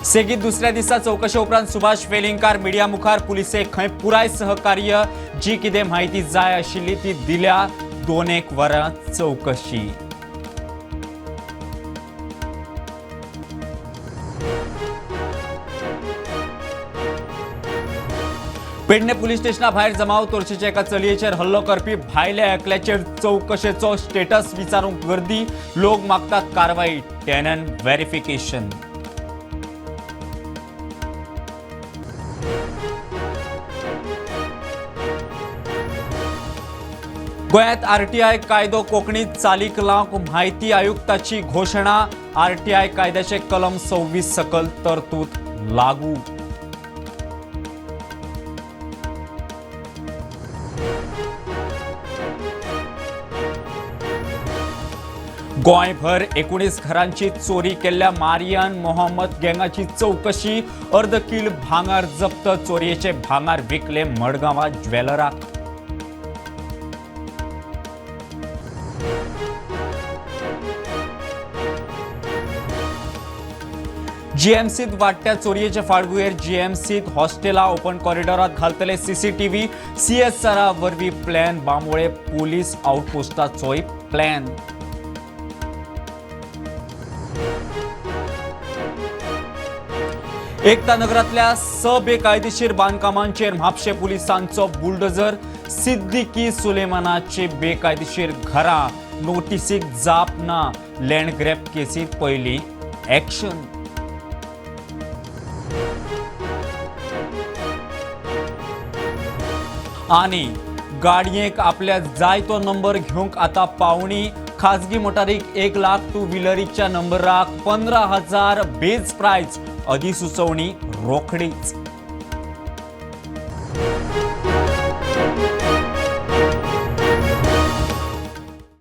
सेगीत दुसऱ्या दिसा चवकशे उपरांत सुभाष वेलिंगकार मिडिया मुखार. पुलिसेक खंय पुराय सहकार्य, जी कितें म्हायती जाय आशिल्ली ती दिल्या. 2-1 वरां चवकशी. पेडणे पुलीस स्टेशना भायर जमाव. तोरशेच्या एका चलयेचेर हल्लो करपी भायल्या एकल्याचेर चवकशेचो स्टेटस विचारूंक गर्दी. लोक मागतात कारवाई, टेनन व्हेरिफिकेशन. गोंयांत आरटीआय कायदो कोंकणीत चालीक लावंक म्हायती आयुक्ताची घोशणा. आरटीआय कायद्याचे कलम 26 सकल तरतूद लागू. गोंयभर 19 घरांची चोरी केल्ल्या मारियन मोहम्मद गँगाची चवकशी. अर्द किल भांगर जप्त. चोरयेचे भांगर विकले मडगांवां ज्वेलराक. जीएमसीत वाडट्या चोरयेचे फाटभुंयेर जीएमसीत हॉस्टेला ओपन कॉरिडॉरात घालतले सीसीटीव्ही. सीएसआरा वरवीं प्लॅन. बांबोळे पुलीस आउटपोस्टाचोय प्लॅन. एकता नगरातल्या स बेकायदेशीर बांदकामांचेर म्हापशें पुलिसांचो बुलडोझर. सिद्दीकी सुलेमानाची बेकायदेशीर घरां, नोटीसीक जाप ना. लँड ग्रॅब केसीत पयली ॲक्शन. आनी गाडयेक आपल्या जाय तो नंबर घेवंक आता पावणी. खाजगी मोटारीक 1 लाख, टू व्हिलरीच्या नंबराक 15,000 बेज प्रायज. अधिसुचोवणी रोखडीच.